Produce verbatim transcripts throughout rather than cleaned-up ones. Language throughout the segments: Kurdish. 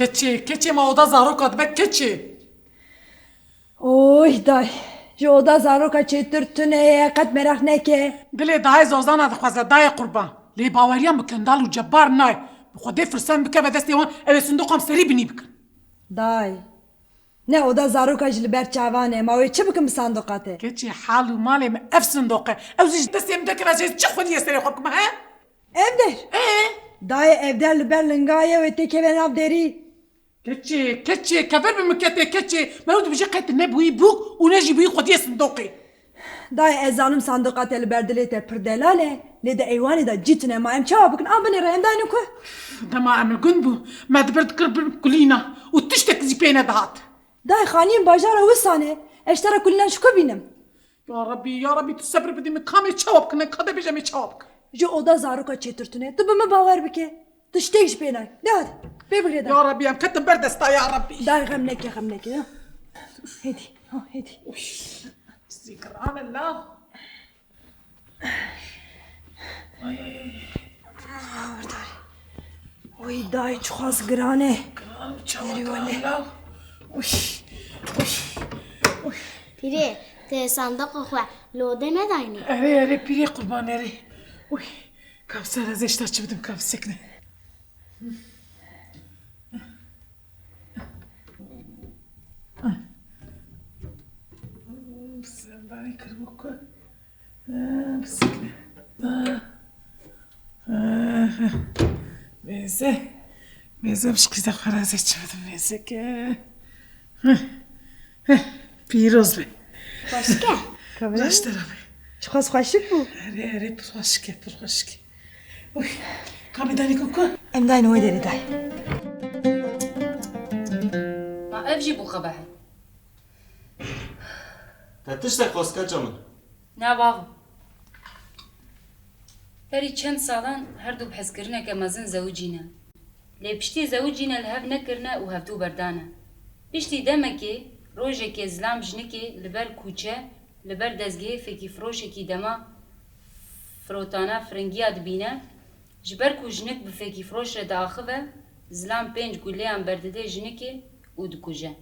Keçê, keçê ma oda zaroka dibe keçê. Oy day, ji oda zaroka çêtir tune ye, qet meraq neke. Dilê dayê Zozana dixwaze, dayê qurban. Lê baweriyan bi Kendal û Cebbar nayê. Bi Xwedê firsen bikeve destê wan, ew ê sindoqan serî binî bikin. Day, ne oda zaroka jî li ber çavan e, ma wê çi bikin bi sandoqa te? Keçê hal û malê min ev sindoq e. Ew zî ji destê min derkeve, ez ê çi xwediyê serê xwe bikim, he? Evder. Ee? Dayê Evder li ber linga ye, wê têkeve nav derî. Keçê, keçê, kevir bi min ketê keçê. Me û dibêje qet nebûyî bûk û ne jî bûyî xwediyê sindoqê. Dayê ez zanim sandoqa te li ber dilê te pir delal e, lê di eywanê de cî tune ma em çawa bikin? An binêre em daynin ku? Dema em li gund bû, me dibir dikir bin kulîna û tiştek zî pê nedihat. Dayê xaniyên bajara wisa ne, ez ji te re kulînan ji ku bînim? Ya Rebî, ya Rebî, tu sebir bidî min, ka me çawa bikin, ka de bêje me çawa bikin? Ji oda zaroka çêtir tune, tu bi min bawer bike. Tiştek ji pê nayê. De hadi, pê bigire de. Ya Rebî, em ketin ber desta, ya Rebî. Dayê xem neke, xem neke, ya. Hêdî, ha, hêdî. Uy, zî giran e la. Ay, ay, ay. Ah, werdar. Oy, dayê çiqas giran e. Giran çawa. Erê wele. Giran la. Uy, uy, uy. Pîrê, te sandoqa xwe li odê nedayne? Erê, erê, pîrê qurban, erê. Uy, Kevser, ez ê ji te çi bidim, ka bisekine. Sendanê kiribû ku. Bisekine. Mêze. Mêze bişkî de xwe, ez ê çi bidim mêzeke. Pîroz be. Xweşik e. Raşt e, rabe. Çiqas xweşik bû. Erê, erê, pir xweşik e, pir xweşik e. Uy, ka me danî ku ku? Em dayne wê derê dayê. Ma ev jî bû qebehe. Te tiştek xwest keça min? Na bavo. Berî çend salan her du bi hezkirineke mezin zewicîne. Lê piştî zewicîne li hev nekirine û hevdû berdane. Piştî demekê, rojekê zilam jinikê li ber kûçe, li ber dezgehê fêkîfiroşekî dema firotana firingiya dibîne, ji ber ku jinik bi fêkîfiroş re diaxive, zilam pênc guleyan berdide jinikê û dikuje.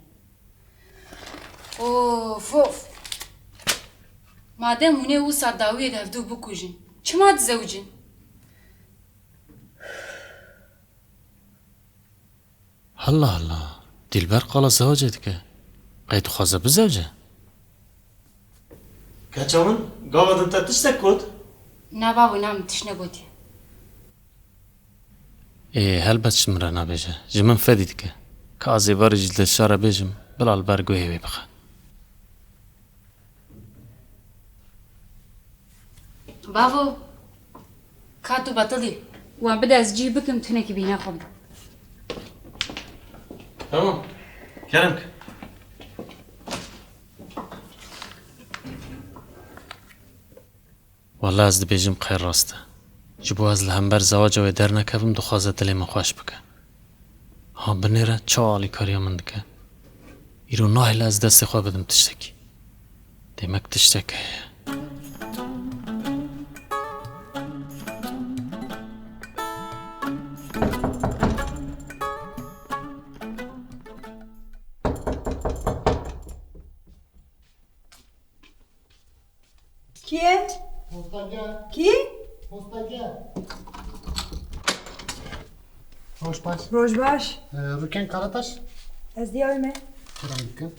Of, of. Madem hûn ê wisa dawiyê de hevdû bikujin, çima dizewicin? Halla halla. Dîlber qala zewacê dike. Qey dixwaze bizewce? Keça min, gava din te tiştek got? Na bavo, na, min tişt negotiye. Ê, helbet ji min re nabêje. Ji min fedî dike. Ka ez ê verê jî dilşa re bêjim, bila li ber guhê wê bixe. Bavo, ka tu betilî. Wan bide ez cih bikim, tunekî bîhna xwe bidim. Tamam. Kerem ke. Wele ez dibêjim qey rast e. Ji bo ez li hember zewaca wê dernekevim, dixwaze dilê min xweş bike. Ha binêre çawa alîkariya min dike. Îro nahêle ez destê xwe bidim tiştekî. Demek tiştek heye. Kî ye? Postager. Kî? Postager. Roj baş. Roj baş. E, Rûken Karataş. Ez diyarê me. Kerem dikim.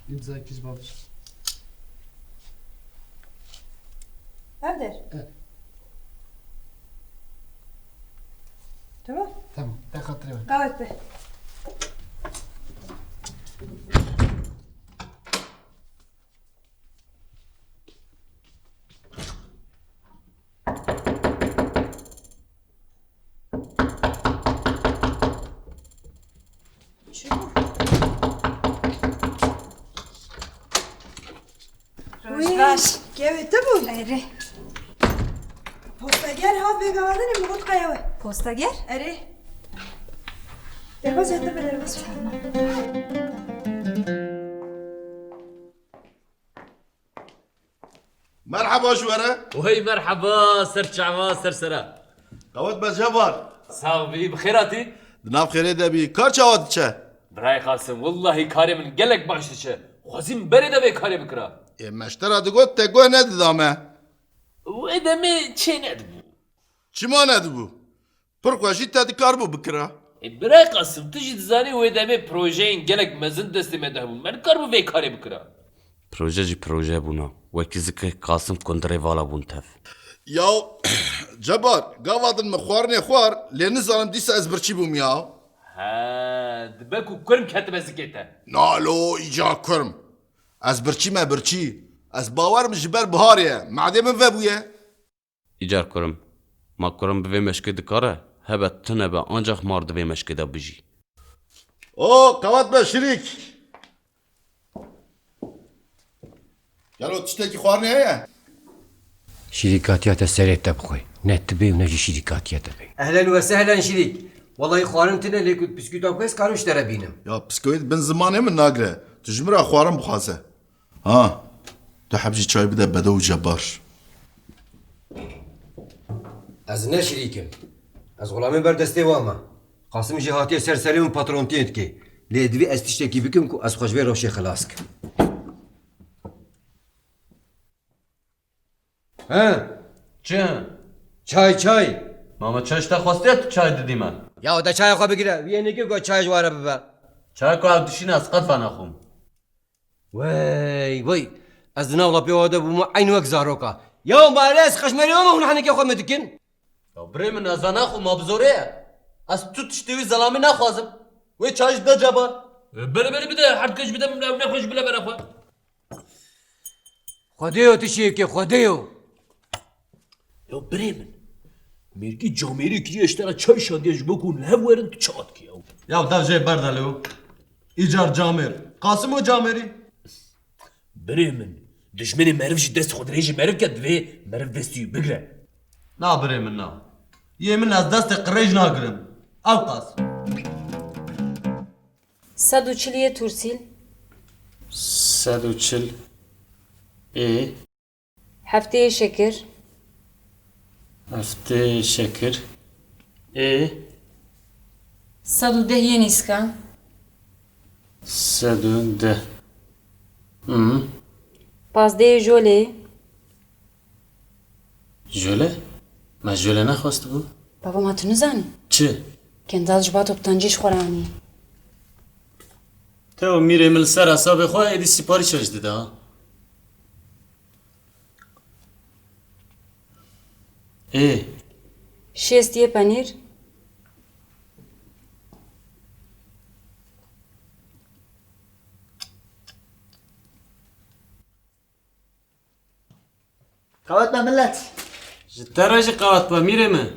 Îmzayekî ji baş. Ev der. Evet. Tamam. Tamam. Te xatirê we. Qewet be. Roj baş. Kevê tu bû? Erê. Postager hat veguherdinê, min got qeya we. Postager? Erê. Derbas, tu bi derbas. Merheba ji we re. Wey merheba, ser çava, ser sera. Dawet be Cebar. Sax bî, bi xêr hatî. Di nav xêrê de bî. Kar çawa diçe? Birayê Qasim, wellahî karê min gelek baş diçe. Xwezîm berê de vê karê bikira. Ê, me ji te re digot te guh nedida me. Wê demê çê nedibû. Çima nedibû? Pir xwe jî te dikaribû bikira. Ê, birayê Qasim, tu jî dizanî wê demê projeyên gelek mezin destê me de hebûn. Me nikaribû vê karê bikira. Proje jî proje bûna. Wekî zikê Qasim kundirê vala bûn tev. Yaw, Cebar, gava din min xwarinê xwar, lê nizanim dîsa ez birçî bûm ya. He, dibe ku kurm ketime zikê te. Nalo, îcar kurm. Ez birçî me birçî. Ez bawer min ji ber biharê ye. Madê min vebûye. Îcar kurim. Ma kurim bi vê meşkê dikare? Hebe tune be, ancax mar di vê meşkê de bijî. O, qewet be şirîk. Gelo tiştekî xwarinê heye? Şirîkatiya te serê te bixwe. Ne tu bê û ne jî şirîkatiya te bê. Ehlen we sehlen şirîk. Wellahî xwarin tune lê ku biskûta ku ez karim ji te re bînim. Ya biskût bin zimanê min nagire. Tu ji min re xwarin bixwaze. Ha, tu heb jî çay bide Bedo û Cebar. Ez ne şirîk im. Ez xulamê ber destê wan me. Qasim jî hatiye ser serê min patrontiyê dike. Lê divê ez tiştekî bikim ku ez xwe ji vê rewşê xilas kim. He? Çi? Çay, çay. Ma me çay ji te xwestiye, tu çay didî me? Ya de çaya xwe bigire. Wî yê neke ku çay ji ware bibe. Çaya ku ew dişîne ez qet venaxwim. Wey, wey. Ez di nav lapê wa de bûme eyn wek zaroka. Ya ma ez qeşmerê wa me hûn henekê xwe me dikin. Ya birê min ez venaxwim, ma bi zorê ye. Ez tu tiştê wî zelamî naxwazim. Wê çay ji de Cebar. Bele bele bide, her kes bide min ew nexweş bile bere xwe. Xwedê yo tu şêkê, Xwedê yo. Ya birê min, mêrgî camêrî kiriye ji te re çay şandiye ji bo ku hûn li hev werin tu çawa dikî ew? Ya dev jê berde lê. Îcar camêr. Qasim o camêrî. Birê min, dijminê meriv jî dest xwe dirêjê meriv ke divê meriv destî wî bigire. Na birê min na. Yê min ez destê qirêj nagirim. Ew qas. Sed û çil yê Tursîl. Sed û çil ê. Heftê yê Şekir. Heftê yê Şekir ê. Sed û deh yê Nîska. Sed û deh. Hı. Pazdeh yê Jolê. Jole? Me jole nexwestibû. Baba, ma tu nizanî? Çi? Kendal ji ba toptancî ji xwe re anî. Te û mîrê min li ser hesabê xwe êdî siparîşa jî dida. Ê. Şêst yê penîr. Qewet be millet. Ji te re jî qewet be mîrê min.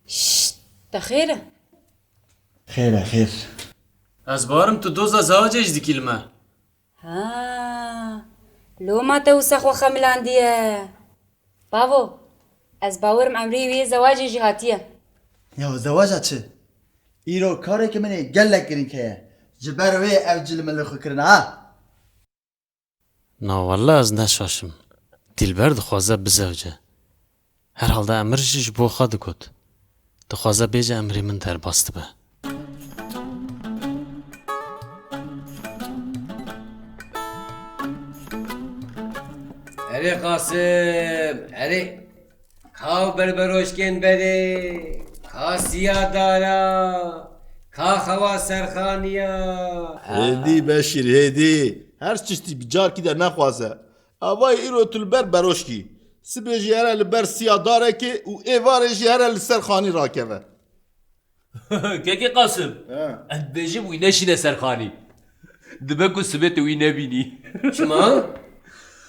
Şşt, te xêr e? Xêr e, xêr. Ez bawerim tu doza zewacê jî dikî li me. Ha, loma te wisa xwe xemilandiye. Bavo, ez bawerim emrê wî yê zewacê jî hatiye. Ya zewaca çi? Îro kareke min ê gelek girîng heye. Ji ber wê ev cil min li xwe kirine ha. Na welle ez ne şaş im. Dîlber dixwaze bizewce. Herhalde Emir jî ji bo xwe digot. Dixwaze bêje Emirê min derbas dibe. Erê Qasim, erê. Ka berberoşkên berê, ka siya dara, ka xewa serxaniya. Hêdî Beşîr, hêdî. Her tiştî bi carkî de nexwaze. Avayî îro tu li ber beroşkî. Sibê jî here li ber siya darekê û êvarê jî here li ser xanî rakeve. Kekê Qasim, He. ez dibêjim wî neşîne ser xanî. Dibe ku sibê tu wî nebînî. Çima?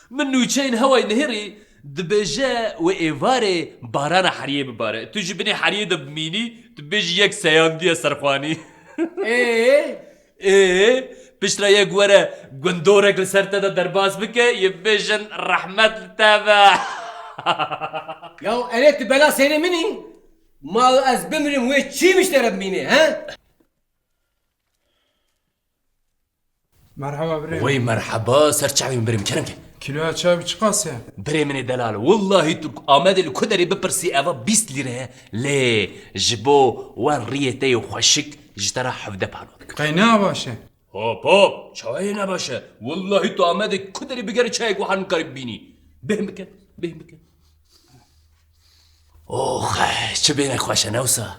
Min nûçeyên hewayê nihêrî dibêje wê êvarê barana heriyê bibare. Tu ji binê heriyê de bimînî, tu bêjî yek seyandiye ser xanî. Ê? Ê, piştre yek were gundorek li ser te de derbas bike, yê bêjin rehmet li te be. Ya erê tu bela serê min î? Ma ez bimirim wê çî min ji te re bimîne, he? Merhaba birê. Wey merheba, ser çavê min birê min, kerem ke. Kiloya çavî çiqas e? Birê min ê delal, wellahî tu Amedê li ku derê bipirsî eva bîst lîre ye, lê ji bo wan riyê te yê xweşik ji te re hevde pano dikim. Qey ne baş e? Hop hop, çawa yê nebaş e? Wellahî tu Amedê ku derê bigerî çayek wiha nikarî bibînî. Bêhn bike, bêhn bike. Ox, çi bênek xweş e, ne wisa?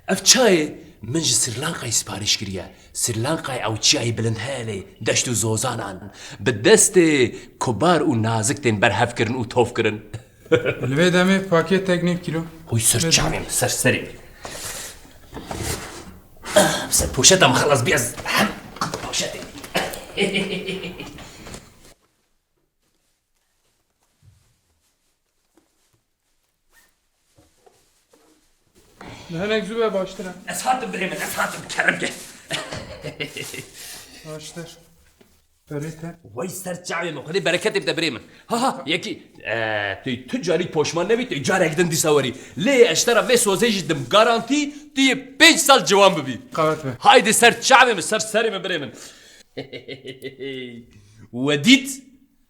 Ev çayê min ji Sri Lankayê siparîş kiriye. Sri Lankayê ew çiyayê bilind heye lê deşt û zozanan. Bi destê kubar û nazik tên berhev kirin û tof kirin. Li vê demê pakêtek nîv kîlo. Oy ser çavê min, ser serê min. Ser poşeta min xelas bî ez hem poşetê. Hinek zû be baştir e. Ez hatim birê min, ez hatim, kerem ke. Baştir. Berê te. Wey ser çavê min, Xwedê bereketê bide birê min. Ha ha, yekî, e, tu, tu carî poşman nebî, tu carek din dîsa werî. Lê ez te re vê sozê jî dim garantî, tu yê pênc sal ciwan bibî. Qewet be. Haydi ser çavê min, ser serê min birê min. We dît?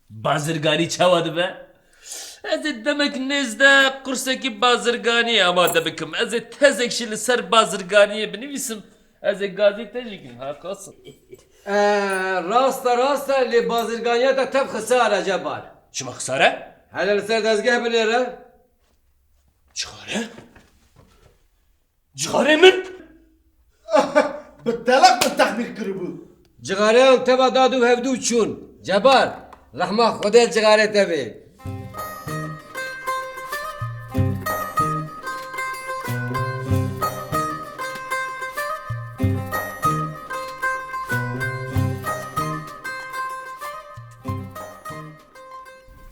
Bazirganî çawa dibe? Ez ê demek nêz de qursekî bazirganiyê amade bikim. Ez ê tezek jî li ser bazirganiyê binivîsim. Ez ê gazî te jî kim, ha Qasim? E, rast e, rast e, lê bazirganiya te tev xisar e, Cebar. Çima xisar e? Hele li ser dezgeh binêre. Cixare? Cixarê min? Bi teleq min texmîr kiribû. Cixareyan teva da dû hevdû çûn. Cebar, rehma Xwedê cixarê te bê.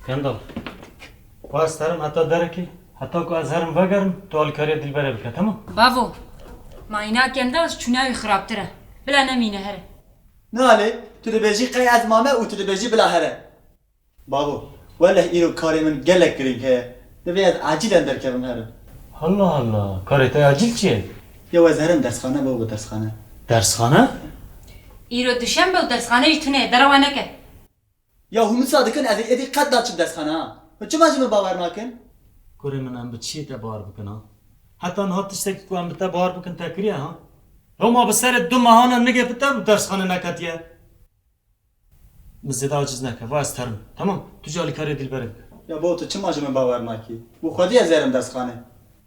Kendal. Wa ez terim heta derekê, heta ku ez herim vegerim, tu alîkariya Dilberê bike, temam? Bavo, ma îna Kendal ji çûna wî xirabtir e. Bila nemîne here. Nalê, tu dibêjî qey ez mame û tu dibêjî bila here. Bavo, weleh îro karê min gelek girîng heye. Divê ez ecîlen derkevim herim. Allah Allah, karê te acîl çi ye? Yew ez herim dersxane bavo, dersxane. Dersxane? Îro duşembe û dersxane jî tune ye, derewa neke. Ya hûn wisa dikin ez ê êdî qet naçim dersxane ha. Hûn çima ji min bawer nakin? Kurê min, em bi çiyê te bawer bikin ha? Heta niha tiştekî ku em bi te bawer bikin te kiriye ha? Loma bi serê du mehana nigê bi te bi dersxane neketiye. Min zêde aciz neke, va ez terim. Temam, tu jî alîkarê Dilberê bike. Ya bo tu çima ji min bawer nakî? Û xwedî ez ê herim dersxane.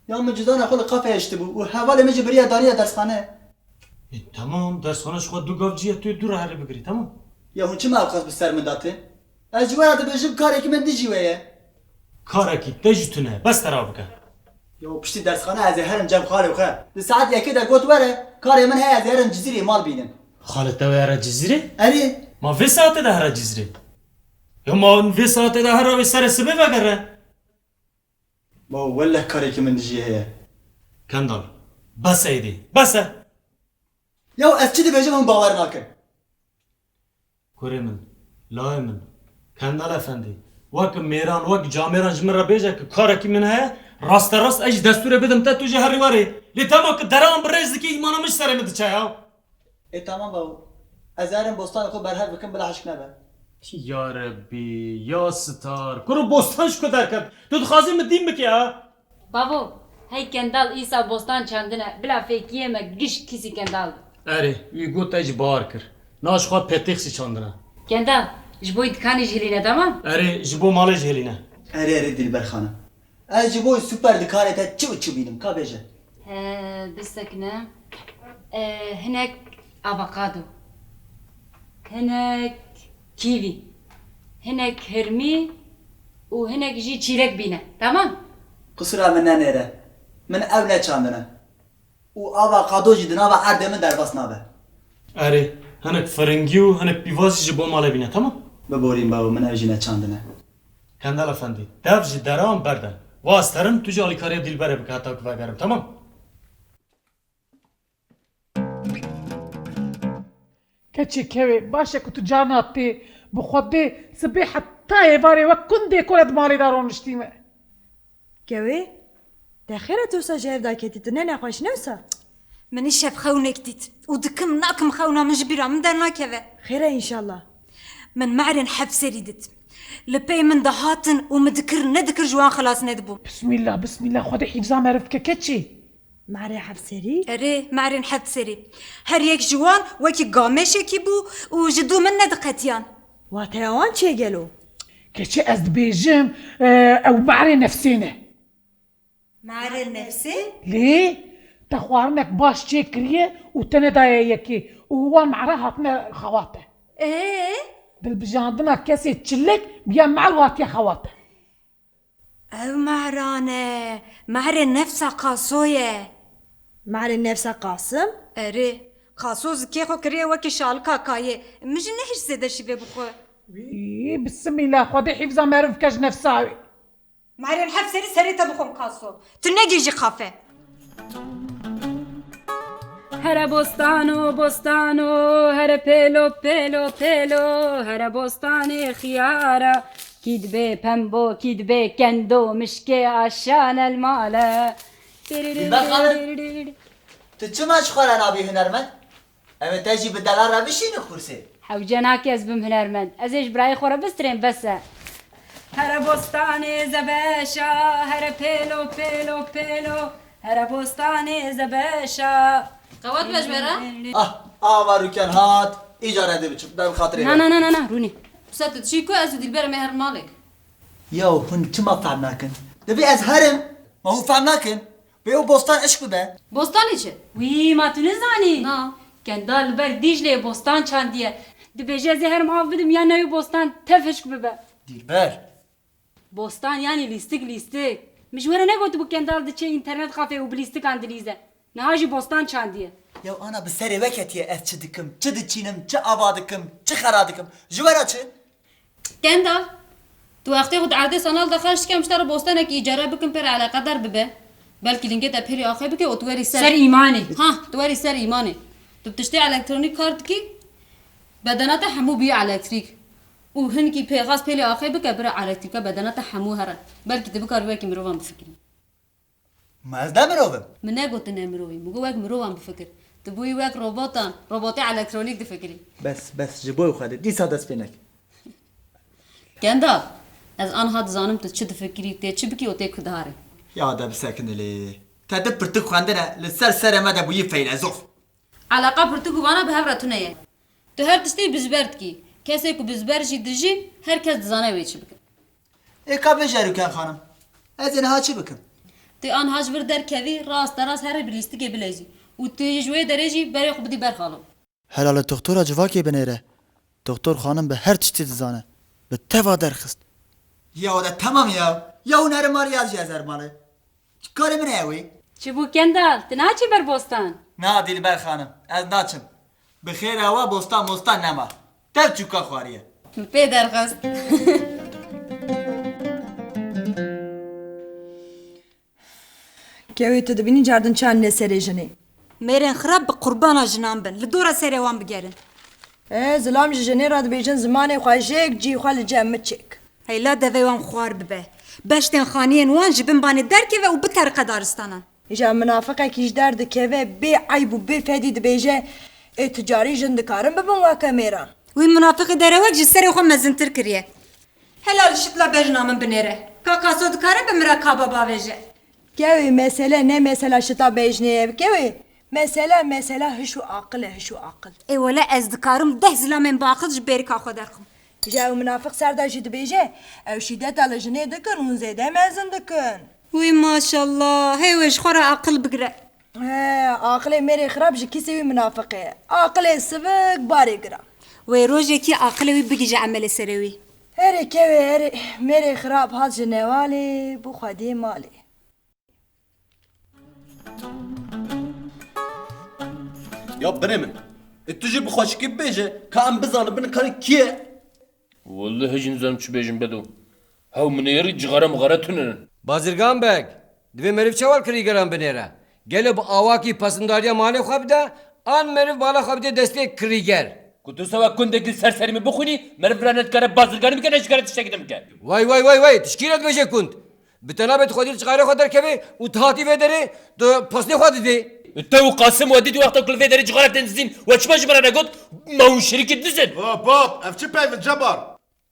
Ya min cudana xwe li kafeyê hiştibû û hevalê min jî biriya daniye dersxane. E, temam, dersxane ji xwe du gav cî ye, tu yê dû re herê bigirî, temam? Ya hûn çima ew qas bi ser min datin? Ez ji we re dibêjim, karekî min dijî we ye. Karekî te jî tune, bes te rav bike. Ya piştî dersxane ez ê herim cem xalê xwe. Di saet yekê de got were, karê min heye ez ê herim Cizîrê mal bînim. Xalê te wê here Cizîrê? Erê. Ma vê saetê de here Cizîrê? Ya ma vê saetê de here wê serê sibê vegere? Bavo, welleh karekî min dijî heye. Kendal, bes e êdî, bes e! Ya ez çi dibêjim hûn bawer nakin. Kurê min, layê min, Kendal Efendî, wek mêran, wek camêran ji min re bêje ki karekî min heye, rasterast ez jî destûrê bidim te, tu jî herî werê. Lê dema ki derewan bi rêz dikî, îmana min ji serê min diçe ya. Ê tamam bavo. Ez ê herim bostanê xwe berhev bikim bila hişk nebe. Ya Rebbî, ya Sitar. Kuro bostan ji ku derket? Tu dixwazî min dîn bikî ha? Bavo, hey Kendal îsa bostan çandine, bila fêkiyê me giş kîsî Kendal. Erê, wî got te jî bahar kir. Na ji xwe petêxsî çandine. Kendal, ji bo dikanê jî hilîne tamam? Erê, ji bo malê jî hilîne. Erê, erê Dilber xanim. Ez ji bo super dikanê te çi û çi bînim, ka bêje? He, bisekine. E, hinek avokado. Hinek kîvî. Hinek hirmî û hinek jî çîlek bîne. Tamam? Qisura min nenêre. Min ew neçandine. Û avokado jî di nava erdê min derbas nabe. Erê, hinek firingî û hinek pîvazî ji bo malê bîne, tamam? Biborîn bavo, min ew jî neçandine. Kendal Efendî, dev ji derewan berde. Wa ez terim, tu jî alîkariyê Dilberê bike heta ku vegerim, temam? Keçê kewê, baş e ku tu carna tê, bi Xwedê sibê heta êvarê wek kundê kole di malê de roniştî me. Kewê, te xêr e tu wisa ji hev daketî, tu ne nexweş ne wisa? Min îşev xewnek dît û dikim nakim xewna min ji bîra min dernakeve. Xêr e înşallah. Min me'rên hepserî dit. Li pey min dihatin û min dikir nedikir ji wan xilas nedibûm. Bismillah, bismillah, Xwedê hîfza meriv bike keçî. Merê heft serî? Erê, merên heft serî. Her yek ji wan wekî gameşekî bû û ji dû min nediqetiyan. Wateya wan çi ye gelo? Keçî ez dibêjim, e, ew merê nefsê ne. Merê nefsê? Lê te xwarinek baş çêkiriye û te nedaye yekê û wan mera hatine xewate. Ee? Dilbijandina kesê çilek bi ya mer hatiye xewate. Ew mera ne, merê nefsa Qaso ye. Merê nefsa Qasim? Erê, Qaso zikê xwe kiriye wekî şalika kayê. Min jî nehişt zêde şîvê bixwe. Wî, bisimîla, Xwedê hîfza meriv bike ji nefsa wî. Merên heft serî serê te bixwim Qaso. Tu negihîjî qafe. Here bostano, bostano, here pêlo, pêlo, pêlo, here bostanê xiyara. Kî dibê pembo, kî dibê kendo, mişkê aşan el male. Dilber Xanim, tu çima ji xwe re nabî hunermend? Em ê te jî bi delal re bişînin xursê. Hewce nake ez bim hunermend. Ez ê ji birayê xwe re bistirêm, bes e. Here bostanê zebeşa, here pêlo, pêlo, pêlo, here bostanê zebeşa. Qewet be ji me re. Ah, ava Rûken hat. Îcar ez ê biçim. Ber bi xatirê Na, me. na, na, na, na, Rûnê. Wisa tu dişî ku ez û Dilber em ê herin malê? Ya hûn çima fehm nakin? Divê ez herim. Ma hûn fehm nakin? Bê ew bostan eşq bibe. Bostanê çi? Wî, ma tu nizanî? Na. Kendal li ber Dîcleyê bostan çandiye. Dibêje ez ê herim av bidim ya ne wî bostan tev hişk bibe. Dilber. Bostan yanî lîstik lîstik. Min ji we re negotibû Kendal diçe înternet kafê û bi lîstikan dilîze. Niha jî bostan çandiye. Ya ana bi serê we ketiye ez çi dikim, çi diçînim, çi ava dikim, çi xera dikim. Ji we re çi? Kendal, tu wextê xwe di erdê sanal de xerc dike, em ji te re bostanekî îcare bikin, pê re eleqedar bibe. Belkî lingê te pêlî axê bike û tu werî ser Ser îmanê. Ha, tu werî ser îmanê. Tu bi tiştê elektronîk kar dikî, bedena te hemû bûye elektrîk. Û hinkî pêxas pêlî axê bike, bira elektrîka bedena te hemû here. Belkî tu bikarî wekî mirovan bifikirî. Ma ez ne mirov im? Min negot tu ne mirov î. Min got wek mirovan bifikir. Tu bûyî wek robotan, robotê elektronîk difikirî. Bes, bes, ji bo Xwedê. Dîsa dest pê nek. Kendal, ez anha dizanim tu çi difikirî, tê çi bikî û tê ku diharî. Ya de bisekinî lê. Te di pirtik xwendine, li ser serê me de bûyî feylezof. Eleqa pirtûk û vana bi hev re tune ye. Tu her tiştî bizber dikî. Kesê ku bizber jî dijî, her kes dizane wê çi bike. Ê ka bêje Rûken xanim, ez ê niha çi bikim? Tu anha ji vir derkevî, rast derast herî bi lîstikê bilezî û tu ji wê derê jî berê xwe bidî ber xalo. Hela li toxtora civakê binêre. Toxtor xanim bi her tiştî dizane. Bi teva derxist. Ya de temam ya. Ya hûn herin malê ya jî ez herim malê. Karê min e wê. Çi bû Kendal? Tu naçî ber bostan? Na Dilber xanim, ez naçim. Bi xêra we bostan mostan nema. Tev çûka xwariye. Min pê derxist. Kewê tu dibînî cardin çan ne serê jinê. Mêrên xirab bi qurbana jinan bin. Li dora serê wan bigerin. E, zilam ji jinê re dibêjin zimanê xwe jêk, cî xwe li cem min çêk. Heyla devê wan xwar bibe. Beştên xaniyên wan ji bin banê derkeve û biteriqe daristanan. Îja minafiqekî ji der dikeve, bê eyb û bê fedî dibêje, ê tu carî jin dikarin bibin weke mêran. Wî minafiqê derewek ji serê xwe mezintir kiriye. Hela li şitla bejna min binêre. Ka Qaso dikare bi min re kaba bavêje. Kewê mesele ne mesela şita bejnê ye, kewê. Mesele, mesela hiş û aqil e, hiş û aqil. Ê wele ez dikarim deh zilamên biaqil ji bêrika xwe derxim. Ji ew minafiq ser de jî dibêje, ew şîdeta li jinê dikin, hûn zêde mezin dikin. Wî maşallah, hey wê ji xwe re aqil bigire. He, aqilê mêrê xirab ji kîsê wî minafiq e. Aqilê sivik, barê giran. Wê rojekî aqilê wî bigihîje emelê serê wî. Herê kewê, herê mêrê xirab hat ji newalê, bû xwediyê malê. Ya birê min, e, tu jî bi xweşikî bibêje, ka em bizanin binkarê kî ye? Wellehî jî nizanim çi bêjim Bedo. Hew minêrî cixare mixare tune ne. Bazirgan Beg, divê meriv çawa li kirîgeran binêre? Gelo bi awakî pesindariya malê xwe bide, an meriv mala xwe bide destê kirîger? Ku tu sewa kundekî ser serî min bixwînî, meriv vira ne dikare bazirganî bike ne jî kare tiştekî din bike. Way, way, way, way, tu ji kî re dibêje kund? Bi te nabê tu xwedî li çixarê xwe derkevê û tu hatî vê derê, tu pesnê xwe didê. Te û Qasim we dîtî wexta ku li vê derê cixare tên dizîn, we çima ji min re negot? Ma hûn şirîkî diz in? Hop, hop, ev çi peyv in Cebar?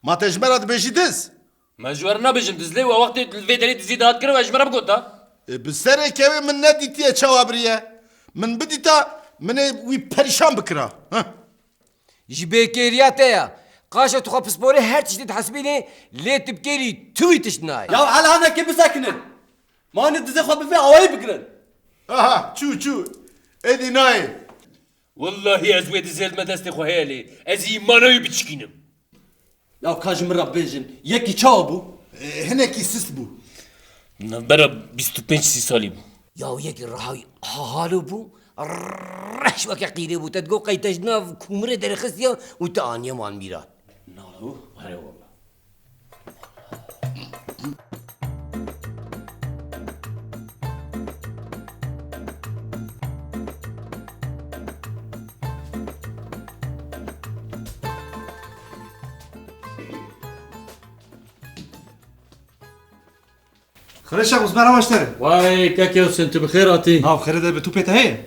Ma te ji me re dibêjî diz? Me ji we re nabêjim diz lê we wextê li vê derê dizî dihat kirin we ji me re bigota. E, bi serê kewê min nedîtiye çawa biriye. Min bidîta, min ê wî perîşan bikira. Heh. Ji bêkêriya te ya. Qaşa tu xwe pisporê her tiştê dihesibînê, lê tu bi kêrî tu wî tişt nayê. Ya hela hinekê bisekinin. Ma hûn dizê xwe bi vê awayî bigirin. Aha, çû, çû. Êdî nayê. Wellahî ez wê dizê li me destê xwe heye lê ez îmana wî biçikînim. Ya ka ji min re bêjin, yekî çawa bû? E, hinekî sist bû. Navbera bîst û pênc sî salî bû. Ya yekî rehayî hahalo bû, reş weke qîrê bû. Te digot qey te ji nav kûmirê derxistiye û te aniye man mîran. Nalo, here wala. Xirê Şex, merhaba ji te re. Way, kekê Husên, tu bi xêr hatî. Nav xêrê de be, tûpê te heye?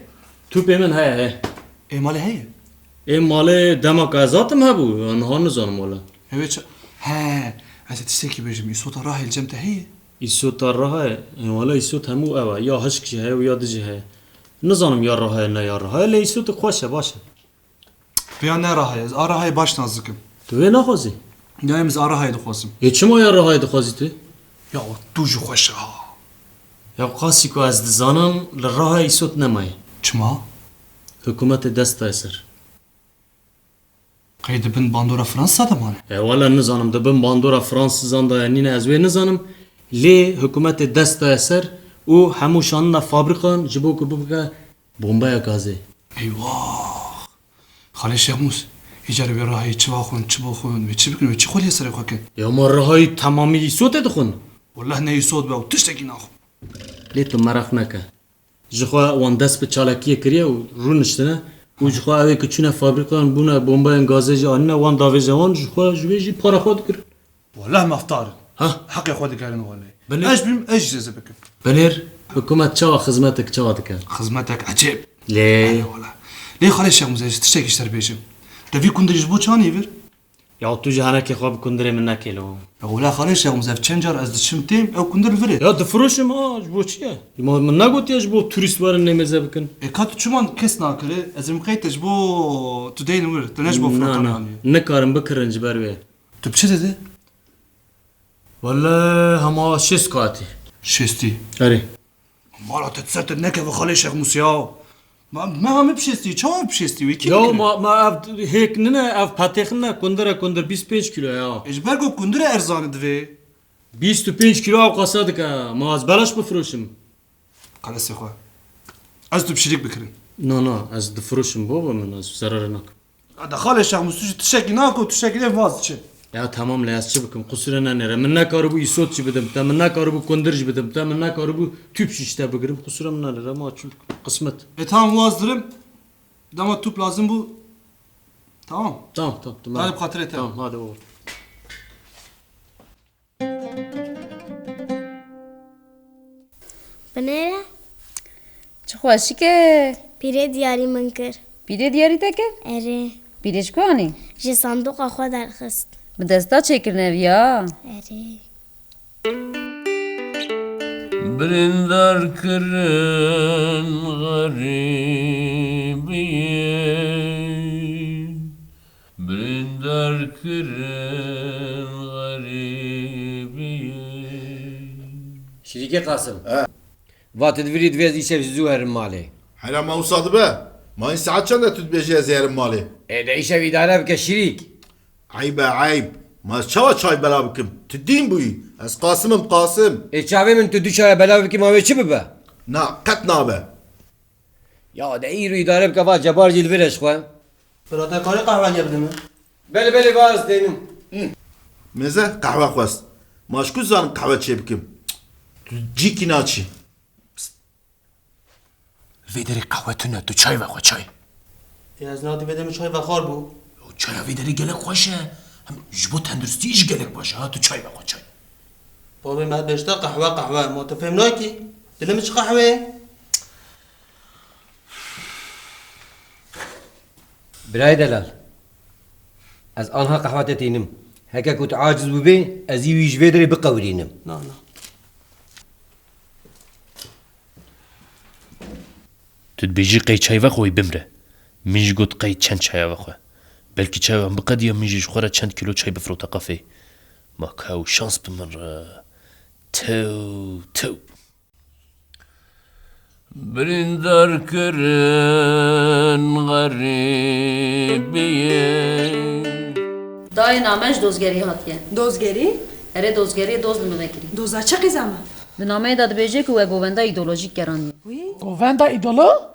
Tûpê min heye, he. Ê malê heye? Ê malê dema ku ez hatim hebû, ya niha nizanim wele. Hewê çi? He, ez ê tiştekî bêjim, îsota Rahê li cem te heye? Îsota Rahê? Ê wele îsot hemû ew e, ya hişk jî heye û ya di jî heye. Nizanim ya Rahê ne ya Rahê, lê îsotik xweş e, baş e. Vêya ne Rahê, ez a Rahê baş nas dikim. Tu vê naxwazî? Ya em ez a Rahê dixwazim. Ê çima ya Rahê dixwazî tu? Ya tu jî xweş e ha. Ya qasî ku ez dizanim li Rahê îsot nemaye. Çima? Hikûmetê dest daye ser. Qey di bin bandora Fransa de mane? E wele nizanim di bin bandora Fransizan de ye nîne ez wê nizanim. Lê hikûmetê dest daye ser û hemû şanine fabrîkan ji bo ku bibike bombeya gazê. Eyvah! Xalê Şex Mûs, îcar wê Rahê çi vaxwin, çi boxwin, wê çi bikin, wê çi xwediyê serê xwe kin? Ya ma Rahayî temamî îsotê dixwin? Weleh ne îsot be û tiştekî naxwin. Lê tu meraq neke. Ji xwe wan dest bi çalakiyê kiriye û rûniştine û ji xwe ew ê ku çûne fabrîkan bûne bombayên gazê jî anîne wan davêje wan ji xwe ji wê jî para xwe digirin. Weleh mafdar in. Ha? Heqê xwe digerin welê. Binêr. Ez bîm, ez jî zêze bikim. Binêr, hikûmet çawa xizmetek çawa dike? Xizmetek ecêb. Lê. Belê wele. Lê Xalê Şex Mûs, ez tiştekî ji te re bêjim. Te vî kundirî ji bo çi anî vir? Ya tu ji henekê xwe bi kundirê min nekê lo. Ya wele Xalê Şex Mûs, ev çend car ez diçim têm, ew kundir li vir e. Ya difiroşim ha, ji bo çi ye? Ma min negotiye ji bo turîst werin nêmêze bikin. E ka tu çima kes nakirî? Ez ê min qey te ji bo tu deynin wir, tu ne ji bo Na, firotan na. Anî. Nikarim bikirin ji ber wê. Tu bi çi didî? Wele hema şêst katî. Şêstî. Erê. Mala te ser te nekeve Xalê Şex Mûs ya. Ma, me hemî bi şêstî, çawa bi şêstî wê kî Ya bikire? Ma, ma ev hêk nine, ev petêx nine, kundir e kundir, bîst pênc kilo ya. E ji ber ku kundir e erzan e divê. Bîst û pênc kilo ew qasa dike, ma ez belaş bifiroşim. Qelesê xwe. Ez tu bi şirîk bikirin. Na, na, ez difiroşim baba min, ez zerarê nakim. Hadi Xalê Şex Mûs, tu jî tiştekî nake û tiştekî dê vaz diçe. Ya tamam le, ez çi bikim? Qusûrê nenêre. Min nekaribû îsot jî bidim te, min nekaribû kundir jî bidim te, min nekaribû tûp jî ji te bigirim. Qusûrê min nenêre, ma çi bikim? Qismet. E tamam, vaz dirim. Dema tûp lazim bû. Tamam. Tamam, tamam, tamam. Hadi bi xatirê te. Tamam, hadi baba. Binêre. Çi xweşik e. Pîrê diyarî min kir. Pîrê diyarî te kir? Erê. Pîrê ji ku anî? Ji sandoqa xwe derxist. Bi desta çêkirine ev ya? Erê. Birîndar kirin xerîbiyê. Birîndar kirin xerîbiyê. Şirîkê Qasim. He. Va tu divirî divê ez îşev ji zû herim malê. Hela ma wisa dibe? Ma hîn saet çend e tu dibêjî ez ê herim malê? Ê de îşev îdare bike şirîk. Eyb e eyb. Ma ez çawa çay bela bikim? Tu dîn bûyî. Ez Qasim im, Qasim. Ê çavê min tu du çaya bela bikî ma wê çi bibe? Na, qet nabe. Ya de îro îdare bike va Cebar jî li vir e ji xwe. Bira te karî qehweyê bide min? Belê, belê, va ez dênim. Mêze qehwe xwest. Ma ji ku zanim qehwe çê bikim? Tu cîkî naçî. Pst. Vê derê qehwe tune, tu çay vexwe, çay. Ya ez nadî vê demê çay vexwar bû. Ya çaya vê derê gelek xweş e. Hem ji bo tenduristî jî gelek baş e ha, tu çay vexwe, çay. Bavê me dibêjte qehwe, qehwe. Ma tu fêm nakî? Dilê min çi qehweyê? Birayê delal, ez anha qehwa te tînim. Heke ku tu aciz bûbê, ez î wî ji vê derê biqewirînim. Na, na. Tu dibêjî qey çay vexwe wî bimre. Min jî got qey çend çaya vexwe. Belkî çaya wan biqediya min jî ji xwe re çend kîlo çay bifirota qafeyê. Ma ka ew şans bi min re. Tew, tew. Birîndar kirin xerîbiyê. Dayê name ji dozgerî hatiye. Dozgerî? Erê dozgerî doz li min vekirî. Doza çi qîza me? Di nameyê de dibêje ku we govenda îdeolojîk gerandiye. Wî? Govenda îdolo?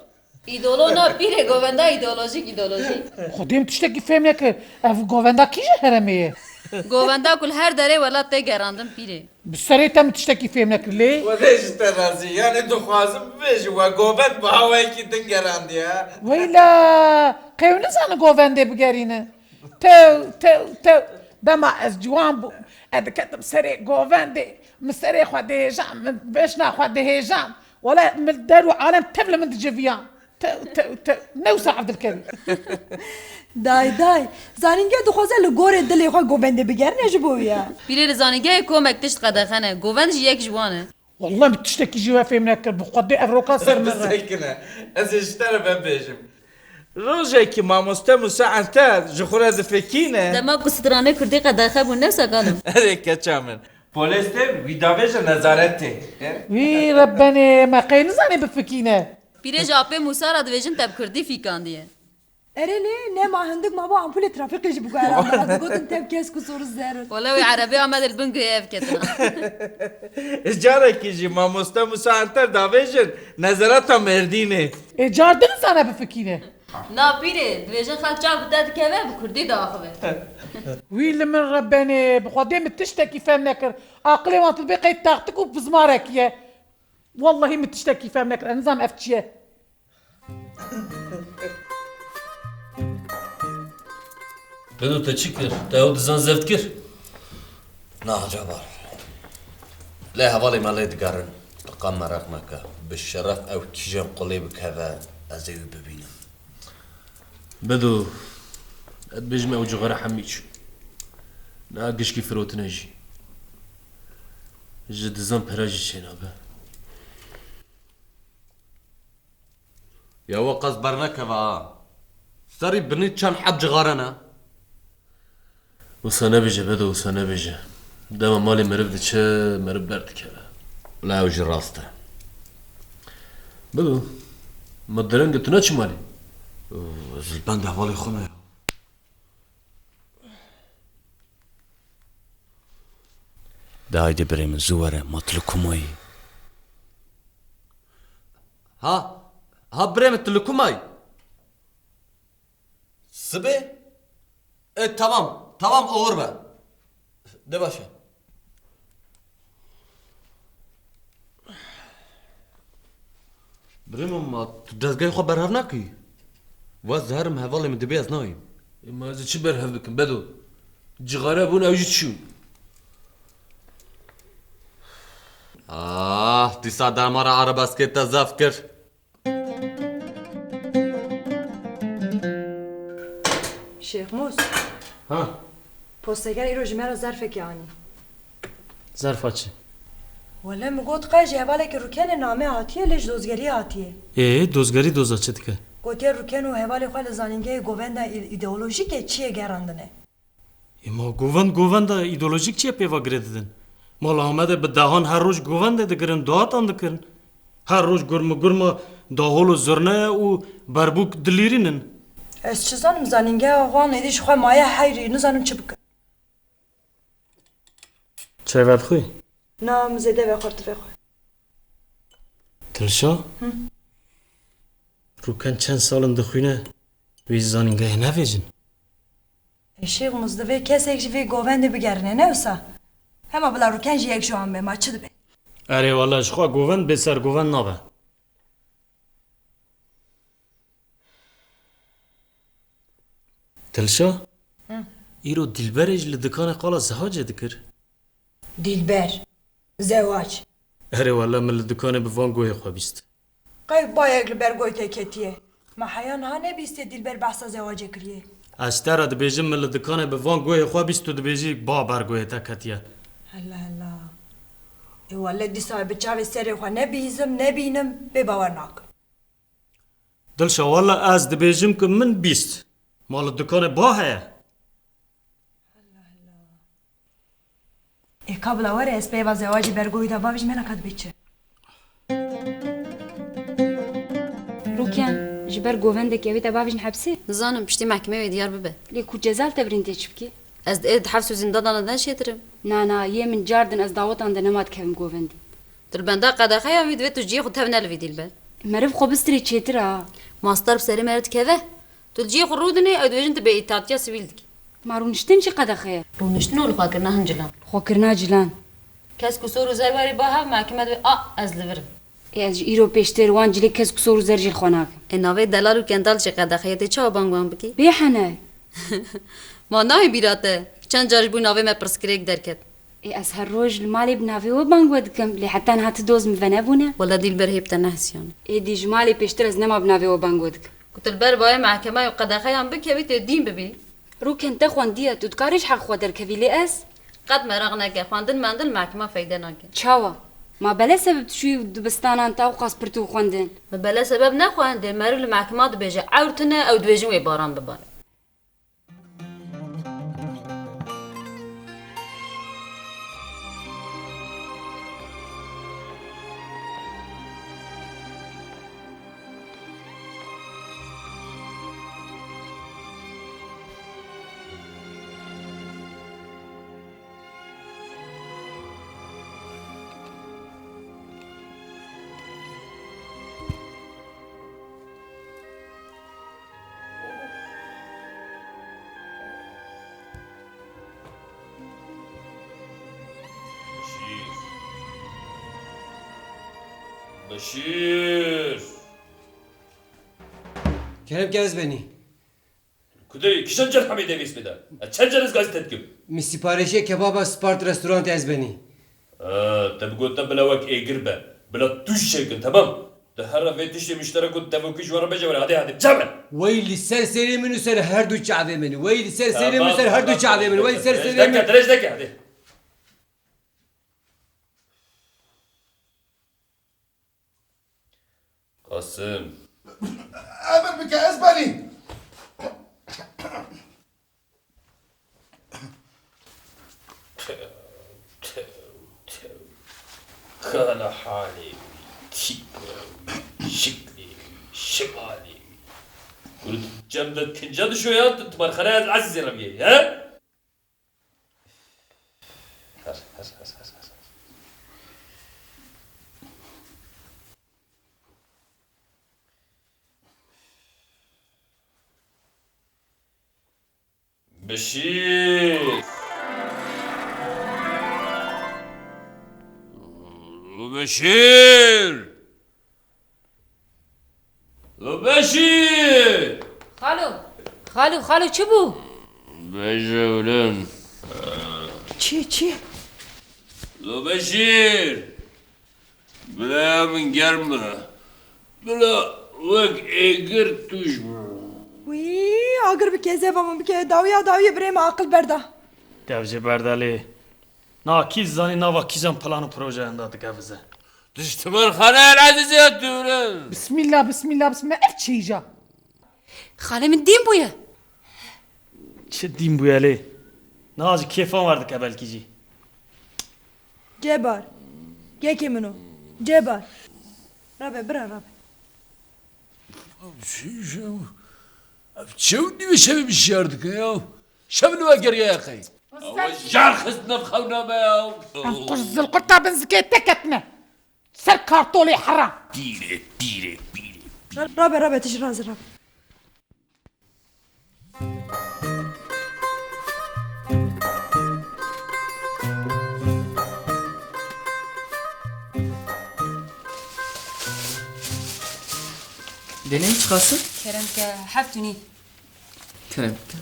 Îdolo na pîrê, govenda îdeolojîk, îdeolojîk. Xwedê min tiştekî fêm nekir. Ev govenda kî ji herêmê ye? Govenda ku li her derê welat tê gerandin pîrê. Bi serê te min tiştekî fêm nekir lê. Xwedê ji te razî. Yanî dixwazim bibêjim we govend bi hawayekî din gerandiye. Weyla, qey ew nizanin govendê bigerînin. Tew, tew, tew. Dema ez ciwan bûm, ez diketim serê govendê, min serê xwe dihêjam, min vêşna xwe dihêjam. Wele min der û alem tev li min diciviyan. Tew, tew, tew. Ne wisa Evdilkerîm. Day, day. Zanînge dixwaze li gorê dilê xwe govendê bigerine ji bo wî ya. Pîrê li zanîngehê komek tişt qedexe ne. Govend jî yek ji wan e. Wallah min tiştekî ji we fêm nekir. Bi Xwedê ev roka ser min re. Bisekine. Ez ê ji te re vebêjim. Rojekî mamoste Musa Enter ji xwe re difikîne. Dema ku stranê kurdî qedexe bû, ne wisa kalim. Erê keça min. Polês tê, wî davêje nezaretê. Wî Rebbenê, me qey nizanî bifikîne. Pîrê ji apê Mûsa re dibêjin te bi kurdî fîkandiye. Erê lê, nema hindik mabo ampulê trafîkê jî biguheranda. Ez gotim tev kesk û sor û zer in. Wele wê erebê Amedê li bin guhê ev ketina. Carekî jî mamoste Mûsa Enter davêjin nezereta Mêrdînê. Ê car din zane bifikîne. Na pîrê, dibêjin xelk çav bi te dikeve, bi kurdî diaxive. Wî li min Rebbenê, bi Xwedê min tiştekî fem nekir. Aqilê wan tu dibê qey taxtik û bizmarekî ye. Wellahî min tiştekî fem nekir, ez nizanim ev çi ye. Bedo te çi kir? Te ew dizan zeft kir? Na, Cabar. Lê hevalê me lê digerin. Tu qam meraq meke. Bi şeref ew kîjan qulê bikeve, ez ê wî bibînim. Bedo, ez dibêjim ew cixara hemî çû. Na gişkî firotine jî. Ji dizan pera jî çênabe. Ya we qas bernekeve ha. Serî binî çend heb cixare ne? Wisa nebêje Bedo, wisa nebêje. Dema malê meriv diçe, meriv berdikeve. Wela ew jî rast e. Bedo, ma dereng e, tu naçî malê? Ez li benda hevalê xwe me ya. De haydi birê min zû were, ma tu li ku mayî? Ha, ha birê min, tu li ku mayî? Sibê? E, tamam, tamam, oxir be. De baş e. Birê min, ma tu dezgehê xwe berhev nakî? Va ez herim hevalê min dibê ez nayêm. E, ma ez ê çi berhev bikim, Bedo? Cixare bûn, ew jî çûn. Ah, dîsa derma re arabeskê te zaf kir. Şêxmûs. Ha. Posteker îro ji me re zerfekê anî. Zerfa çi? Wele min got qey ji hevalekî Rûkenê name hatiye, lê ji dozgeriyê hatiye. Ê, dozgerî doza çi dike? Gotiye Rûken û hevalê xwe li zanîngehê govenda î-, îdeolojîk e çiyê gerandine. Ê, ma govend, govenda îdeolojîk çi ye pê ve girê didin? Ma li Amedê bi dehan her roj govendê digirin, dawatan dikirin. Her roj gurmugurma dahol û zurne û berbûk dilîrînin. Ez çi zanim, zanîngeha wan êdî ji xwe maye heyrî, nizanim çi bikim. Çay vedixwî? Na, min zêde vexwar, tu vexwe. Dilşa? Hı? Rûken çend sal in dixwîne, wî zanîngehê nevêjin? Ê Şêxmûs, divê kesek ji vê govendê bigerine, ne wisa? Hema bila Rûken jî yek ji wan be, ma çi dibe? Erê wele, ji xwe govend bê ser govend nabe. Dilşa? Hı. Îro Dîlberê jî li dikanê qala zewacê dikir. Dîlber. Zewac. Erê wele, min li dikanê bi van guhê xwe bîst. Qey bayek li ber guhê te ketiye. Me heya niha nebîstiye Dîlber behsa zewacê kiriye. Ez te re dibêjim, min li dikanê bi van guhê xwe bîst, tu dibêjî ba ber guhê te ketiye. Hela hela. Ê wele dîsa bi çavê serê xwe nebihîzim, nebînim, bê bawer nakim. Dilşa, wele ez dibêjim ku min bîst. Ma li dikanê ba heye? Ê ka bila were ez peyva zewacê ber guhê te bavêjim, hela ka dibe çi? Rûken, ji ber govendekê wê te bavêjin hepsê? Nizanim, piştî mehkemê wê diyar bibe. Lê ku ceza li te birîn tê çi bikî? Ez di êd hefs û zîndana de çêtir im. Na, na, yê min car din ez dawetan de nema dikevim govendî. Tu li benda qedexeya wî divê tu cihê xwe tev ne li vî dî li ber. Meriv xwe bistirê çêtir a. Mastar bi serê meriv dikeve. Tu li cihê xwe rûdinê, ew dibêjin tu bêîtatiya sivîl dikî. Ma rûniştin jî qedexe ye? Rûniştin û lixwekirina hin cilan. Lixwekirina cilan. Kes ku sor û zer werê ba hev, mehkeme divê a ez li vir im. Ê ez ji îro pêştir wan cilê kes ku sor û zer jî li xwe nakim. Ê navê delal û kendal jî qedexe ye, tê çawa bang wan bikî? Bê hene. Ma nayê bîra te? Çend car ji bo navê me pirsgirêk derket. Ê ez her roj li malê bi navê we bang we dikim, lê heta niha ti doz min venebûne. Wele dîlber hê bi te nehesiyane. Êdî ji malê pêştir ez nema bi navê we bang we dikim. Ku tu li ber bayê mehkemeyê û qedexeyan bikevî, tê dîn bibî. Rûken te xwendiye, tu dikarî ji heq xwe derkevî, lê ez? Qet meraq neke, xwendin mendin mehkema feyde nake. Çawa? Ma bele sebeb tu çûyî dibistanan te ewqas pirtûk xwendin? Min bele sebeb nexwendê, meriv li mehkema dibêje, ewr tune, ew dibêjin wê baran bibare. Beşîr. Beşîr. Kerem ke ez benî. Kudê, kîjan cerhemê devê ismê de? Ez çend car ez gazî te dikim? Min siparişê kebaba Spart restorantê ez benî. Ee, te bi gote bila wek êgir be. Bila tu jî çêkin, temam? Tu here vê tiştê muşterek û tevokî ji we re bêje were, hadê, hadê, çabe! Wey li ser serê min û ser her du çavê min. Wey li ser serê min û ser her du çavê min. Wey li ser serê min. Dirêj neke, dirêj neke, hadê. Qasim. Emir bike, ez benî. Tew, tew, tew. Kana halê wî, tîpa wî, şiklê wî, şimalê wî. Kuru cem de kinca dişo ya, tu timarxaneyê Ezîzê re biyê, he? Her, her, her, her, her. Beşîr! Beşîr! Beşîr! Xalo, xalo, xalo, çi bû? Bêje bilind. Çi, çi? Lo Beşîr! Bila min germ e. Bila wek êgir tûj bû. Wî, agir bi kezeba min bike, dawiya dawiyê birê me aqil berda. Dev jê berde lê. Na kî zanî nava kîjan plan û projeyan de dikevize. Diştimirxaneyên Ezîzê dûrin. Bismillah, bismillah, bismillah. Ev çi îca? Xalê min dîn bûye. Çi dîn bûye lê? Niha ji kêfan werdike belkî jî. Cebar. Gekê min o. Cebar. Rabe, bira rabe. Ev çi, ev çew nîvê şevê min şiyar dike ya. Şev li we geriya qey. Ew jar xist nav xewna me ya. Em qurz zilqurta bin zikê te ketine. Ser kartolê heram. Pîrê, pîrê, pîrê, pîrê. Ra-, rabe, rabe, tij razî rabe. Deneyî çiqas e? Kerem ke heft û nîv. Kerem ke.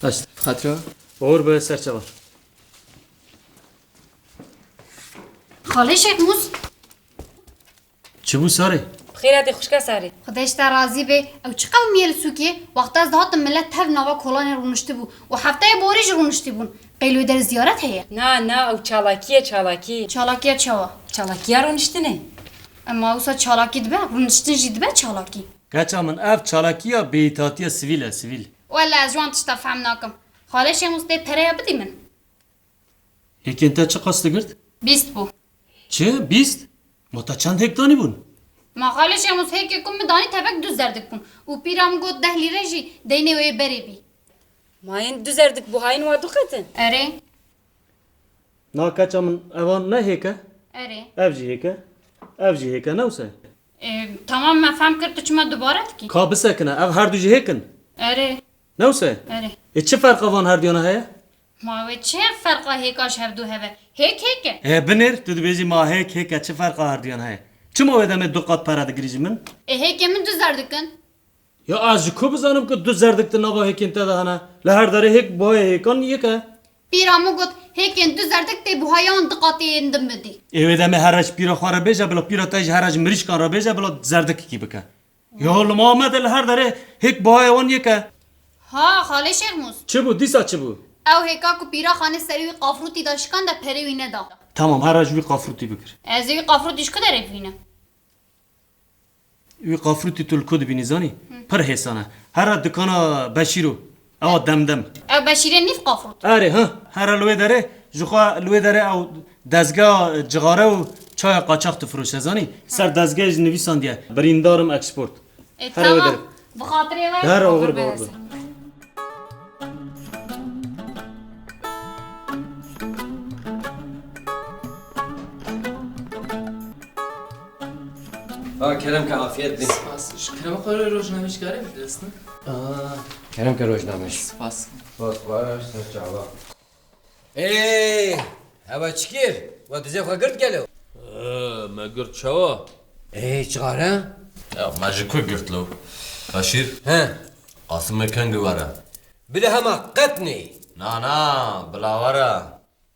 Taş, xatira. Oxir be serçava. Xalê Şêxmûs. Çi bû Sarê? Bi xêr hatî xwişka Sarê. Xwedê ji te razî be. Ew çi qewmiye li sûkê? Wexta ez dihatim millet tev nava kolanê rûniştibû û hefteyê borî jî rûniştibûn. Qey li wê derê ziyaret heye? Na, na, ew çalakî ye, çalakî. Çalakiya çawa? Çalakiya rûniştinê. Ema wisa çalakî dibe, rûniştin jî dibe çalakî. Keça min, ev çalakiya bêîtatiya sivîl e, sivîl. Wele ez ji wan tişta fehm nakim. Xalê Şêmûs dê pereya bidî min. Hêkên te çiqas digirt? Bîst bû. Çi? Bîst? Ma te çend hêk danîbûn? Ma xalê Şêmûs hêkê ku min danî tevek du zerdik bûn. Û pîra min got deh lîre jî deynê wê berê bî. Ma yên du zerdik buhayên wa du qet in? Erê. Na keça min, evan ne hêk e? Erê. Ev jî hêk e. Ev jî hêk e, ne wisa? E, tamam, me fehm kir, tu çima dubare dikî? Ka bisekine, ev her du jî hêk in. Erê. Ne wisa? Erê. Ê çi ferqa van herduyan heye? Ma wê çi ferqa hêka ji hevdu heve? Hêk hêk e. Ê binêr, tu dibêjî ma hêk hêk e, çi ferqa herduyan heye? Çima wê demê du qat pere digirî ji min? Ê hêkê min du zerdik in. Ya ez ji ku bizanim ku du zerdik di nava hêkên te de hene? Li her derê hêk buhaya hêkan yek e. Pîra min got, hêkên du zerdik tê buhaya wan du qatê yên din bidî. Ê wê demê here ji pîra xwe re bêje, bila pîra te jî here ji mirîşkan re bêje, bila zerdikekî bike. Ya li ma me de li her derê hêk buhaya wan yek e. Ha, xalê Şêxmûs. Çi bû? Dîsa çi bû? Ew hêka ku pîra xanê serê wî qafrûtî da şikan de perê wî neda. Tamam, here ji wî qafrûtî bikir. Ez ê wî qafrûtî ji ku derê bibînim? Wî qafrûtî tu li ku dibînî zanî? Pir hêsan e. Here dikana Beşîr o. Ewa demdem. Ew Beşîrê nîv qafrût. Erê, ha. Here li wê derê, ji xwe li wê derê ew dezgeha cixare û çaya qaçax difiroşe, zanî? Ser dezgehê jî nivîsandiye, Birîndarim Export. E, Here wê tamam. derê. Bi xatirê we. Here oxir be, oxir be. Ha, kerem ke afiyet be. Spas. Ji kerema xwe re rojnameyê ji karê bidestin? Aa, kerem ke rojnameyê. Spas. Spas, baş, ser çava. Ê, heva çi kir? We dizê xwe girt gelo? Ee, me girt çawa? Ê, çixare? Ya, me ji ku girt lo? Beşîr? He. Qasimê kengî were? Bila hema qet nê. Na, na, bila were.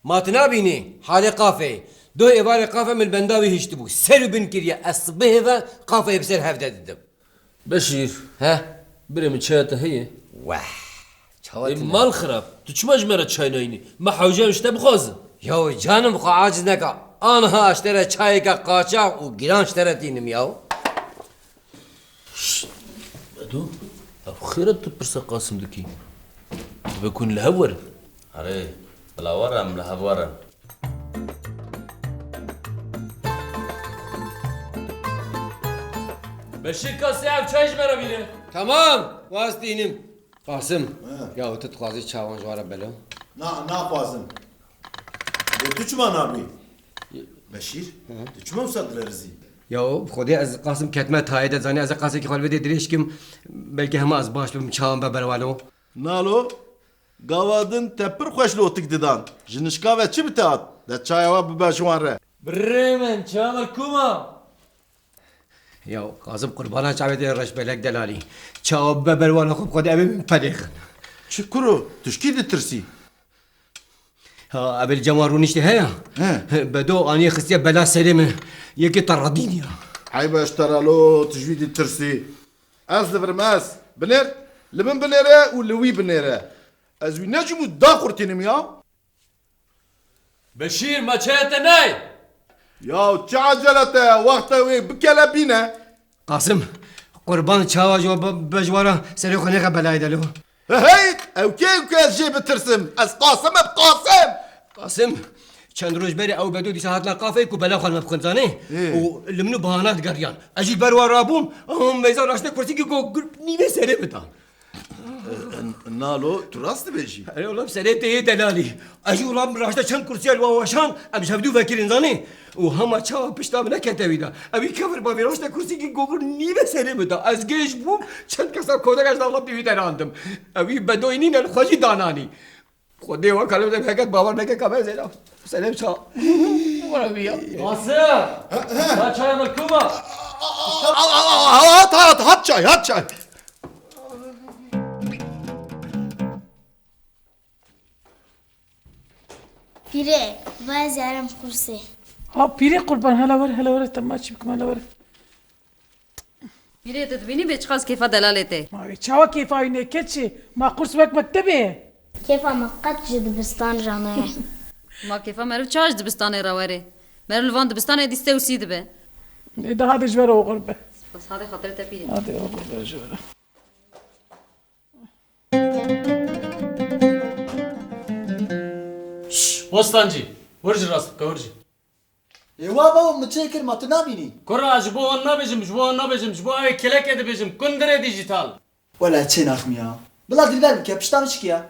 Ma tu nabînî? Halê qafê. Doh êvarê qafe min li benda wî hiştibû. Ser û bin kiriye, ez sibihê ve qafeyê bi ser hev de didim. Beşîr. He? Birê min çaya te heye? Weh. Çawa Ê tune? Mal xirab. Tu çima ji me re çay nayînî? Me hewce em ji te bixwazin. Yaw canim xwe aciz neke. Aniha ji te re çayeke qaçax û giran ji te re tînim yaw. Şşt, Bedo, ev xêr e tu pirsa Qasim dikî? Dibe ku hûn li hev werin? Erê, bila were em li hev werin. Beşîr, kasê ev çay ji me re bîne. Tamam, waz tînim. Qasim, He. Ya tu dixwazî çawan ji we re belo? Na, naxwazim. Ê, tu çima nabî? Beşîr, Hı. tu çima wisa dilerizî? Ya, bi Xwedê ez Qasim ketime tayê de, zanî ez ê qasekî xwe li vê dê dirêj kim, belkî hema ez baş bibim, çawan be berwalo. Nalo, gava din te pir xweş lotik didan. Ji nişka ve çi bi te hat? De çaya we bibe ji wan re. Birê min, çaya me kûma? Ya, Qasim qurbana çavê te reş belek delalî. Çawa bibe berwalo xwe bi Xwedê em ê min pelêxin. Çi kuro, tu ji kî ditirsî? Ha, ev li cema rûniştî heya? He. Bedo aniye xistiye bela serê min. Yekê te radîniya. Eyb e ji te re lo, tu ji wî ditirsî. Ez li vir im ez. Binêr, li min binêre û li wî binêre. Ez wî necim û daxurtînim ya. Beşîr, ma çaya te nayê? Ya çi ecele te, wexta wê bikele bîne. Qasim, qurban çawa ji we be, ji we re serê xwe nêxe belayê de lo. Hey, ew kê ew ku ez jê bitirsim? Ez Qasim im, Qasim! Qasim, çend roj berê ew Bedo dîsa hatina kafeyê ku bela xwe li me bixwin zanê. Ê. Û li min û bahana digeriyan. Ez jî ber wan rabûm, em meyza raşte kursîkî ku nîvê serê min dan. Nalo, tu rast dibêjî. Erê, olam serê te yê delalî. Ez jî olam raşte çend kursiya li wan weşan, em ji hevdû vekirin zanê. Û hema çawa pişta min nekete wî de. Ew wî kevir bavê raşte kursîkî gogir nîve serê min da. Ez gêj bûm, çend kesa kodek ez dawla pî wî de randim. Ew wî Bedoyî nîne li xwe jî dananî. Xwedê we kalib de heket bawer neke ka ben zêda. Selam ça. Wara bi ya. Qasim! Ya çaya me kuma? Hat, hat, hat çay, hat çay. Pîrê, va ez yarim kursê. Ha pîrê qurban, hele were, hele were, te maçî bikim, hele were. Mîrê, tu dibînî vê çiqas kêfa delalê te? Ma wê çawa kêfa wî nê keçê? Ma qurs wek mektebê ye. Kêfa me qet ji dibistan re nayê. Ma kêfa meriv çawa ji dibistanê re were? Meriv li van dibistanê dîste û sî dibe. Ê de hade ji ber oxir be. Bes hade xatirê te pîrê. Hade oxir be ji ber. Şş, Bostancî, wir jî rast bike, wir jî. Ê wa babo, min çê kir, ma tu nabînî? Kura, ji bo wan nabêjim, ji bo wan nabêjim, ji bo ew ê kêlekê dibêjim, kundirê dîjîtal. Wele çê naxim ya. Bila Dilber bike, pişta min şikiya.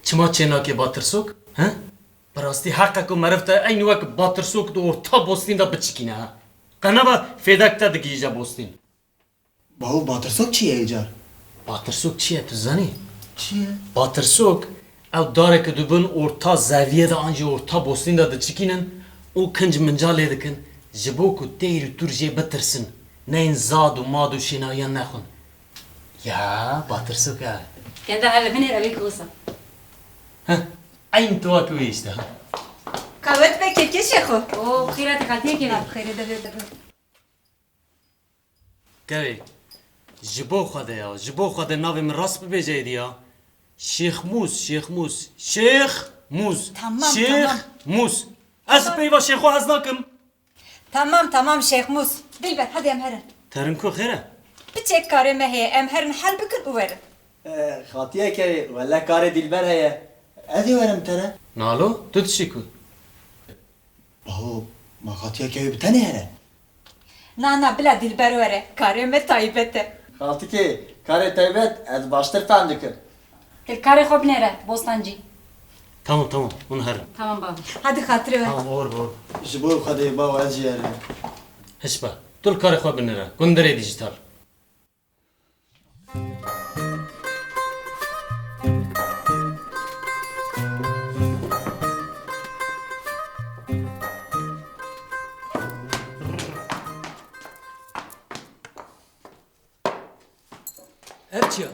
Çima çê nake Batirsok? He? Bi rastî heq e ku meriv te eynî wek Batirsok di orta Bostîn de biçikîne, ha? Qe nebe fêdek te digihîje Bostîn. Bawo, Batirsok çi ye ê car? Batirsok çi ye, tu zanî? Çi ye? Batirsok, ew dareke di bin orta zeviyê de an jî orta Bostîn de diçikînin û kinc minca lê dikin, ji bo ku teyr û tûr jê bitirsin, neyên zad û mad û şênahiyan nexwin. Ya, Batirsok e. Kenda hele binêr, ew ê ki wisa. Heh, eyn tu wek wê işte, ha. Qewet be kêfkêşê xwe. O, xîretê xeltiyê kêne. Xêrê de bê, de bê. Kevê, ji bo Xwedê ya, ji bo Xwedê navê min rast bibêje êdî ya. Şêx Mûs, Şêx Mûs, Şêx Mûs, Tamam, Şêx tamam. Mûs. Ez Tamam. peyva Şêxo hez nakim. Tamam, tamam, Şêx Mûs. Dilber, hadi em herin. Terin ku xêr e? Piçek karê me heye, em herin hel bikin û werin. E, Xatiye Kevê, wele karê Dilber heye. Ez ê werim tere. Nalo, tu dişî ku? Baho, ma Xatiya Kevê bi tenê here? Na, na, bila Dilber were. Karê me taybet e. Xaltikê, karê taybet ez baştir fehm dikim. Til karê xwe binêre, Bostancî. Tamam, tamam, hûn herin. Tamam baba. Hadi xatirê we. Tamam, olur, olur. Ji bo Xwedê bawa ez jî herim. Hiç be. Tu li karê xwe binêre. Kundirê dîjîtal. Ev çi ya?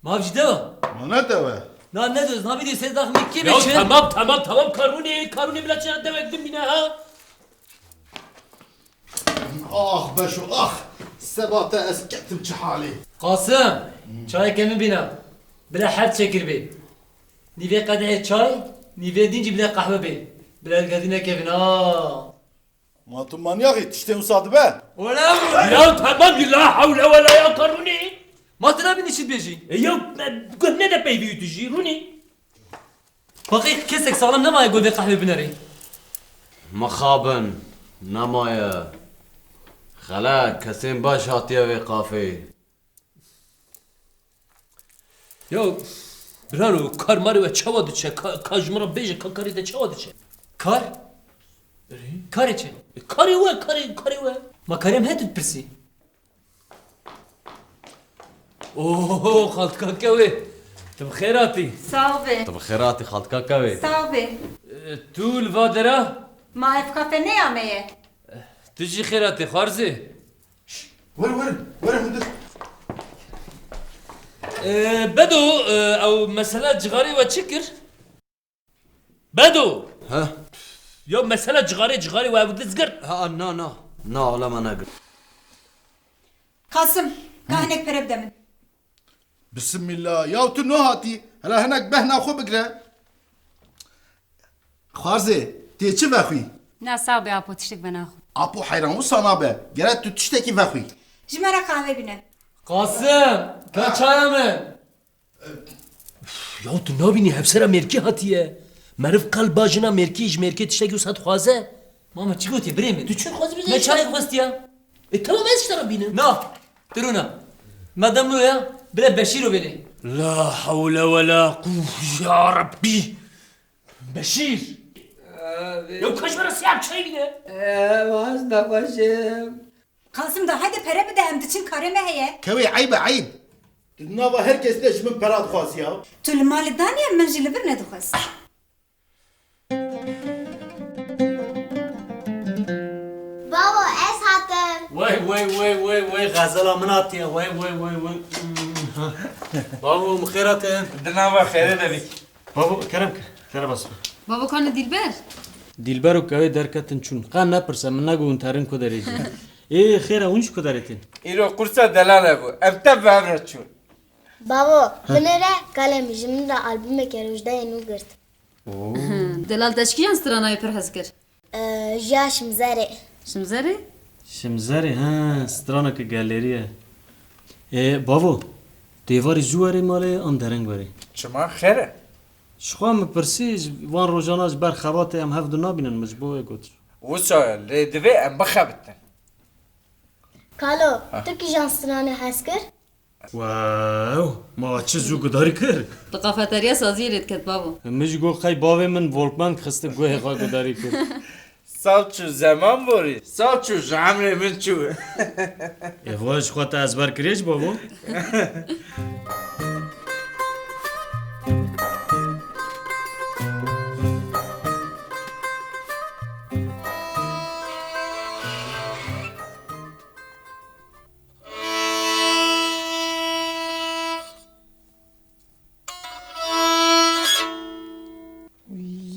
Ma ev jî dev e? Ma ne dev e? Na ne dev, na bîdî sê daxmî kê Ya beşe? Tamam, tamam, tamam, Karûnê, Karûnê bila çira dewek din bîne ha? Ah Beşo, ah! Seba te ez ketim çi halê. Qasim, çayeke min bîne. Bila her çekir bê. Nîvê qedehê çay, nîvê din jî bila qehwe bê. Bila li gerdî nekevin ha. Ma tu manyaxî, tiştê wisa dibe? Wele Ya tamam, la hewle wela ya Karûnê. Ma tu nabînî çi dibêjî? E ya, me guh nede peyvî tu jî, Rûnê. Baqî kesek saxlem nemaye ku vê qehwê binerê. Mixabin, nemaye. Xele, kesên baş hatiye vê qafê. Ya, biraro, kar marê we çawa diçe? Ka, ka ji min re bêje, ka karê te çawa diçe? Kar? Erê? Karê çi? E, karê we, karê, karê we. Ma karê min he tu dipirsî? Oho, xaltika Kewê. Tu bi xêr hatî. Sax be. Tu bi xêr hatî, xaltika Kewê. Sax be. E, tu li va dera? Ma ev kafe ne ya me ye? Tu jî xêr hatî, Xwarzê. Şş, werin, werin, werin hundir. E, Bedo, e, ew mesela cixarê we çi kir? Bedo! He? Ya mesela cixarê, cixarê we ev diz girt? Ha, na, na. Na, ola me negirt. Qasim, ka hinek pere bide min. Bismillah. Ya tu no hatî. Hela hinek behna xwe bigre. Xwarzê, tê çi vexwî? Na, sax be apo, tiştek venaxwim. Apo heyran wisa nabe. Gere tu tiştekî vexwî. Ji me re qehwe bîne. Qasim, ka çaya min. Ya tu nabînî hevsera mêrkî hatiye. Meriv qelba jina mêrkî, ji mêrkê tiştekî wisa dixwaze. Ma me çi gotî birê min? Tu çi dixwazî bizê? Me çayek xwestiya. E, tamam, ez ji te re bînim. Na, tu rûna. Me dem ya, bile Beşîro bêne. La hewle we la quwwete ya Rebbî. Beşîr. Abi. Ya kaç para siyah çay bîne? Ee, vaz da başım. Qasim da haydi pere bide, em diçin, karê me heye. Kewê, eyb e, eyb. Di nava her kes de ji min pera dixwaz ya. Tu li malê daniye, min jî li vir nedixwaz. Babo, ez hatim. Wey, wey, wey, wey, wey, xezela min hatiye. Wey, wey, wey, wey. Babo, min xêr hatin. Di nava xêrê de bî. Babo, kerem ke. Xêre bas. Babo, kane Dilber? Dilber û Kewê derketin çûn. Qe nepirse, min negot hûn terin ku derê jî. Ê, xêr e, hûn ji ku derê tên? Îro qursa delal hebû. Em tev bi hev re çûn. Bavo, binêre, kalê min ji min re albûmeke Rojda yê nû girt. Oo. Delal, te ji kîjan strana wê pir hez kir? Ee, ji ya Şimzerê. Şimzerê? Şimzerê, he, straneke gelêrî ye. Ê, bavo, dêvarî zû werê malê an dereng werê? Çima, xêr e? Ji xwe min pirsî, ji van rojana ji ber xebatê em hev du nabînin, min ji bo wê got. Wisa ye, lê divê em bixebitin. Kalo, Ha. tu kîjan stranê hez kir? Wow, ma çi zû gudarî kir? Di kafeterya saziyê lê diket, bavo. Min jî got, qey bavê min Walkman dixist, guhê xwe gudarî kir. Sal çû zeman borî. Sal çû ji emrê min çû. Ê, vay, ji xwe te ezber kiriye ji bavo?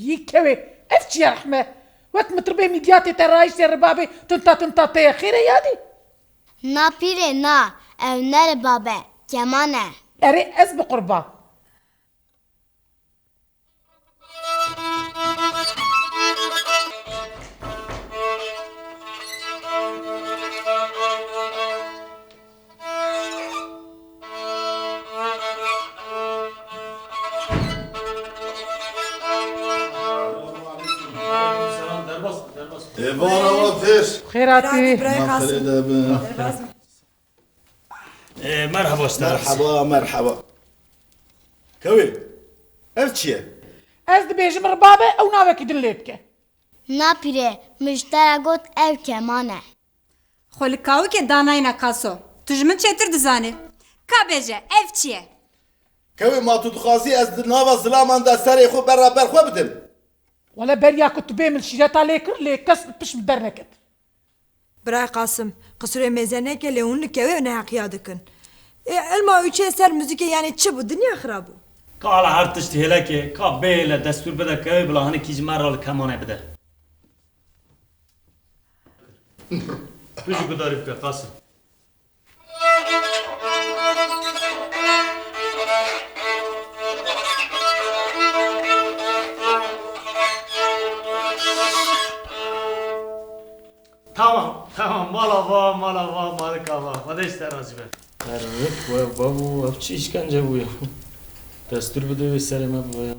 Yî kewê, ev çi ye rehme? Wek mitribê mîdyatê te rayîştê ribabê, tinta tinta te ye, xêr e yadî? Na pîrê, na, ew ne ribab e, keman e. Erê, ez bi qurba. Êvara we xêr. Xêr hatî. Xêr hatî, birayê Qasim. Ê, merhaba, işte. Merhaba, merhaba. Kewê, ev çi ye? Ez dibêjim ribab e, ew navekî din lê dike. Na pîrê, min ji te re got ev keman e. Xwe li kawikê danayne Qaso. Tu ji min çêtir dizanî. Ka bêje, ev çi ye? Kewê, ma tu dixwazî ez di nava zilaman de serê xwe beraber xwe bidim? Wele beriya ku tu bê min şîreta lê kir, lê kes li pişt min derneket. Birayê Qasim, qisûrê mêze neke, lê hûn li kewê neheqiya dikin. Ê, ilma û çê ser muzîkê, yanî çi bû? Dinya xirab bû. Ka ala her tişt hêlekê, ka bê hêle destûr bide kewê bila hinek kî ji me re li kemanê bide. Tu jî gudarî bike, Qasim. Tamam, tamam. Mala va, mala va, malika va. Xwedê ji te razî be. Erik we babo, ev çi îşkence bû ya? Destûr bide wê serê me bibe ya.